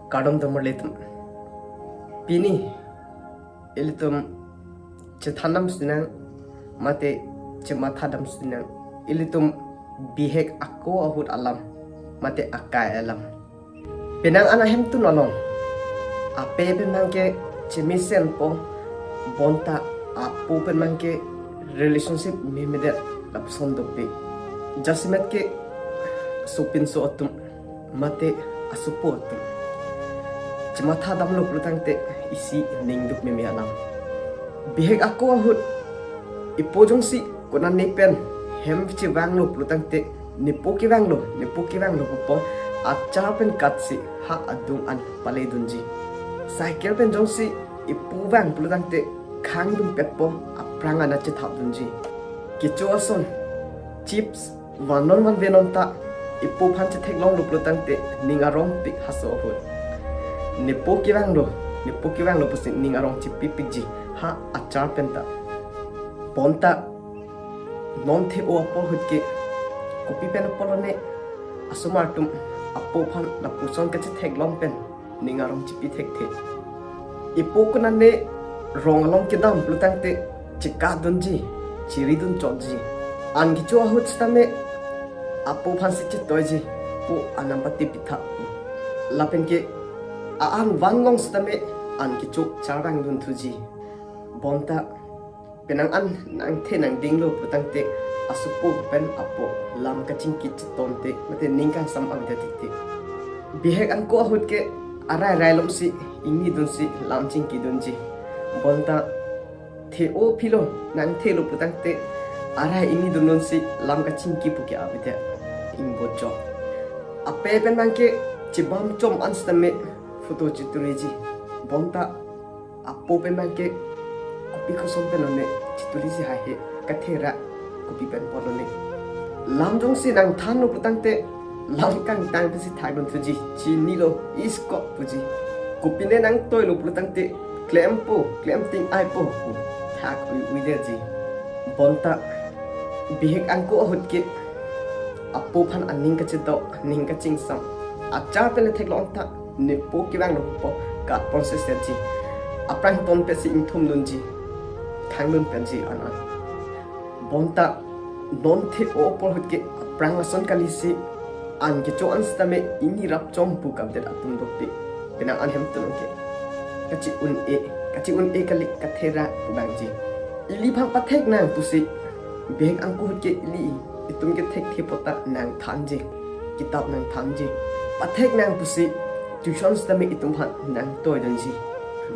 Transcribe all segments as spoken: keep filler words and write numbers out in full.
Kardom tomorlitum. Pini ilitum chethan damsinang mate chematha damsinang ilitum bihek ako ahut alam mate akai alam. Penang an ahemtun along ape pen abangke chemesen po, bonta apo pen abangke relationship memedet lapuson dopik. Jasemet ke sopinso atum mate asopo atum chematha damlo pulotangte isi ningduk meme alam. Bihek ako ahut ipo jongsi konane pen hem chevanglo pulotangte, nepo kevanglo, nepo kevanglo pupo, achar pen katsi ha adung an paledunji. Cycle pen jongsi ipo vang pulotangte khang dumpetpo, aphrang an achethapdunji. Kecho ason chips vannon vanvenon ta ipo aphan chetheklonglo pulotangte ning arongpik haso ahut. Nepo kevanglo, nepo kevanglo pusi ning arong chepipikji ha achar pen ta. Bonta non the-o apor ahut ke kopi pen apor lone asomar atum apo aphan lapuson kachetheklong pen ning arong chepi thekthe. Ipo konane rong along kedam pulotangte chekatdunji, chiridun chotji. An kecho ahut sitame apo aphansi chetoiji, po anam pati pitha. Lapen ke a-an vanlong sitame an kecho charvangdunthuji. Bonta penang an nangthe nangdinglo pulotangte asopo pen apo lam kachingki chetonte mate ning kangsam avedet tiktik. Bihek ako ahut ke arai rai alomsi ingnidunsi lam chingkidunji. Bonta the-o philo nangthelo pulotangte arai ingnidunlonsi lam kachingki puke avedet ingbojok. Ape pen abangke chebam chom an sitame photo cheturiji. Bonta apo pen abangke kopi koson pen lone cheturiji haihe, kathera kopi pen apor lone. Lam jongsi nangthanlo pulotangte lam kangtang pensi thakdunthuji, chinilo, iskok puji. Kopine nangtoilo pulotangte klempo, klem ting-aipo pu thak ui ui detji. Bonta bihek ako ahut ke apo aphan aning kachedok, aning kachingsam achar pen le theklong ta nepo kevanglo pupo, katpon sesetji. Aphrang tonpetsi ingthumdunji, khangdunpetji an an. Bonta non the-o apor ahut ke aphrang ason kalisi an kecho an sitame ingni rapchong pu kavedet atum dopik. Penang an hemtun along ke kachi-un-e, kachi-un-e kali, kathera pubangji. Ili aphan patheknang pusi bihek ako ahut ke ili itum ke thekthe pota nangthanji, kitap nangthanji. Patheknang pusi tuition sitame itum aphan nangtoidunji.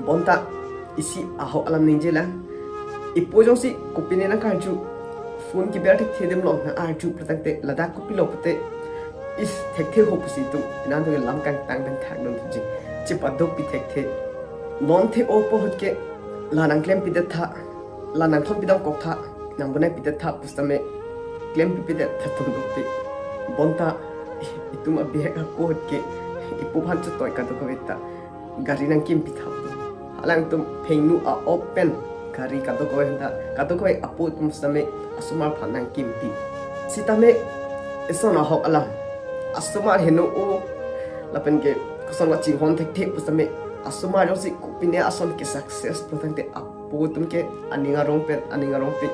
Bonta isi ahok alam ningjelang. Ipo jongsi kopine nangkarju, phone keber thekthe demlo, nang-arju pulotangte ladak kopilo pute, is thekthe ho pusi itum nangtum lam kangtang pen thakdunthuji, chepadokpi thekthe. Non the-o apor ahut ke la nangklempidet tha, la nangthonpi damkok tha, nangbonaipidetha pusitame klempipidetha atum dopik. Bonta itum abihek ako ahut ke ipo aphan chetoi kadokave ta gari nangkimpitha atum. Alangtum phengnu a-op pen gari kadokave handa, kadokave apo atum sitame asomar aphan nangkimpi. Sitame eson ahok alam, asomar heno-o lapen ke koson kachinghon thekthe pusitame asomar jongsi kopine ason ke success pulotangte apo atum ke aning arong pen, aning arongpik,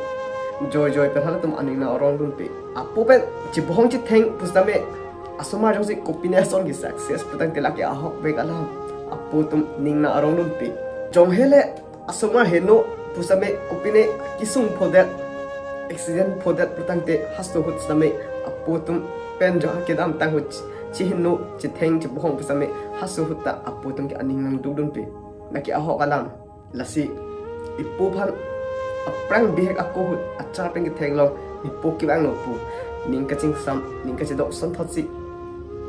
joijoi pen halatum aning nang-arongdunpik. Apo pen chebohong chetheng pusitame asomar jongsi kopine ason ke success pulotangte lake ahokvek alam, apo atum ning nang-arongdunpik. Jonghe le asomar heno pusitame kopine kesung phodet, accident phodet pulotangte haso ahut sitame apo atum pen jo kedamtang ahut cheheno chetheng chebohong pusitame haso ahut ta apo atum ke aning nangdukdunpik. Lake ahok alam. Lasi ipo aphan aphrang bihek ako ahut achar pen ketheklong, nepo kevanglo pu ning kachingsam, ning kachedok asonthotsi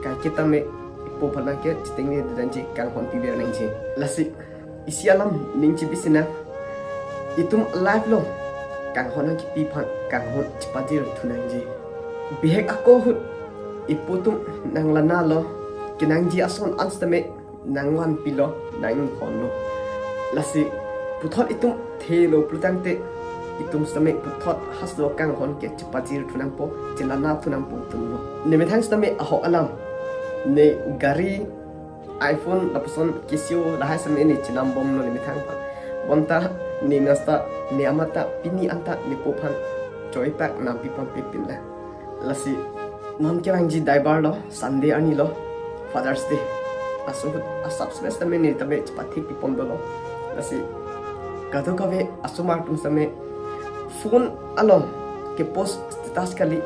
kaiketa me ipo aphan nangke chitengne dedanji, kanghon piver nangji. Lasi isi alam ning chibisinang, itum life along kanghon nangkipi aphan kanghon chepajirthu nangji. Bihek ako ahut ipo atum nanglanalo, kenangji ason an sitame nangvanpilo, nanghonlo. Lasi puthot itum thelo pulotangte itum sitame puthot haso kanghon ke chepajirthu nangpo, chelanathunangpo itumlo. Ne methang sitame ahok alam, ne gari iPhone lapuson Casio lahai sitame ne chinam bomlo ne methang aphan. Bonta ne masta ne amat ta pini anta nepo aphan choipak nangpi ponpe pinla. Lasi non kevangji daibar lo, Sunday arni lo, Father's Day. Laso ahut asap sitame ne tame chepathik pi pon dolo. Lasi kadokave asomar atum sitame phone along kepost status kali,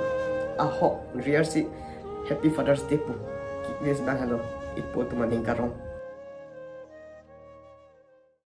ahok rare si Happy Father's Day pu ki wish abang halo ipo atum aning karong.